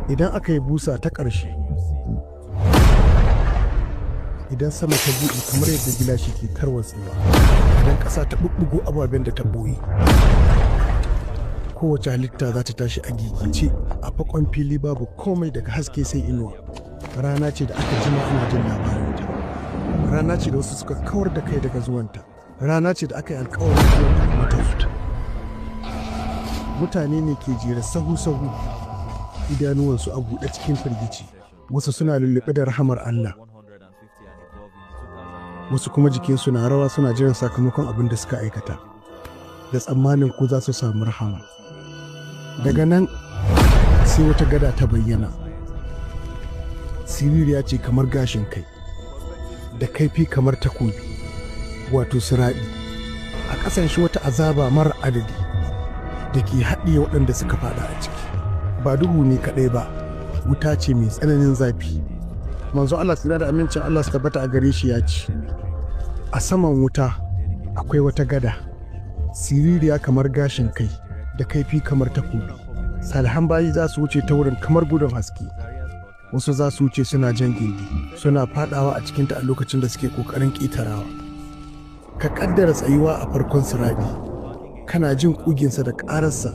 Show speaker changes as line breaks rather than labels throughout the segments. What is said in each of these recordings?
Idan aka yi busa ta ƙarshe, idan sama ta buɗe kamar yadda gilashi ke tarwatsewa, idan ƙasa ta ɓuɓɓugo ababen da ta ɓoye, kowace halitta za ta tashi a gigice a fakon fili, babu komai daga haske sai inuwa. Rana ce da aka jima ana jin labarinta, rana ce da wasu suka kawar da kai daga zuwanta, rana ce da aka yi alkawarin zuwanta kuma ta fita. Mutane ne ke jere sahu-sahu, idanuwansu a buɗe cikin firgici. Wasu suna lullube da rahamar Allah, wasu kuma jikinsu na rawa, suna jiran sakamakon abin da suka aikata da tsammanin ko za su samu rahama. Daga nan sai wata gada ta bayyana, siririya ce kamar gashin kai, da kaifi kamar takobi, wato siraɗi. A ƙasan shi wata azaba mara adadi da ke haɗiye waɗanda suka faɗa a ciki. Ba duhu ne kaɗai ba, wuta ce mai tsananin zafi. Manzo Allah, tsira da amincin Allah su tabbata a gare shi, ya ce a saman wuta akwai wata gada siririya kamar gashin kai, da kaifi kamar takobi. Salihan bayi za su wuce ta wurin kamar gudun haske. Wasu za su wuce suna jan gindi, suna fadawa a cikinta a lokacin da suke kokarin ƙetarawa. Ka kaddara tsayuwa a farkon siraɗi, kana jin ƙuginsa da ƙararsa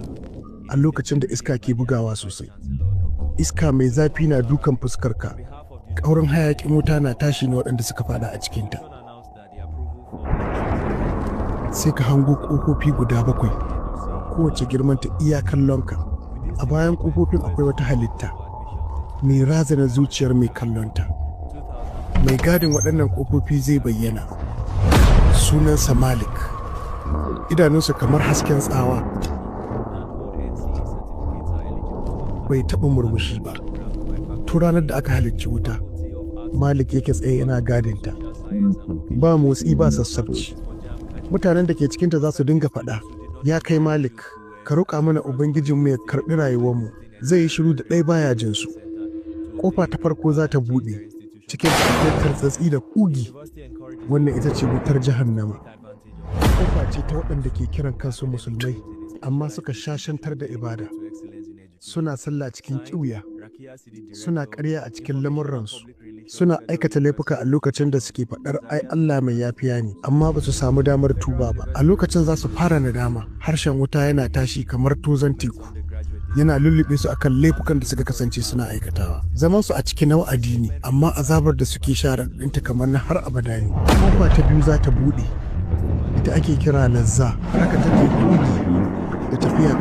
a lokacin da iska ke bugawa sosai. Iska mai zafi na dukan fuskarka, ƙaurin hayaƙin wuta na tashi na waɗanda suka fada a cikinta. Sai ka hango ƙofofi guda bakwai, kowace girmanta iya kallonka. A bayan ƙofofin akwai wata halitta mai razana zuciyar mai kallonta. Mai gadin waɗannan ƙofofi zai bayyana, sunansa Malik, idanunsa kamar hasken tsawa. Bai taɓa murmushi ba tun ranar da aka halicci wuta. Malik yake tsaye yana gadinta, ba motsi ba sassabci. Mutanen da ke cikinta za su dinga faɗa, "Ya kai Malik, ka roƙa mana Ubangijinmu ya karɓi rayuwarmu." Zai yi shiru, da ɗai baya jin su. Ƙofa ta farko za ta buɗe cikin akwai tartsatsi da ƙugi. Wannan ita ce wutar jahannama. Ƙofa ce ta waɗanda ke kiran kansu musulmai amma suka shashantar da ibada, suna sallah cikin ƙiuya, suna ƙarya a cikin lamurransu, suna aikata laifuka a lokacin da suke faɗar, "Ai Allah mai yafiya ne," amma ba su samu damar tuba ba. A lokacin za su fara nadama. Harshen wuta yana tashi kamar tozon teku, yana lullube su akan laifukan da suka kasance suna aikatawa. Zaman su a cikin na wa'adi ne, amma azabar da suke sha raɗaɗinta kamar na har abada ne. Kofa ta biyu za ta buɗe, ita ake kira lazza. Haka take ƙugi da tafiya.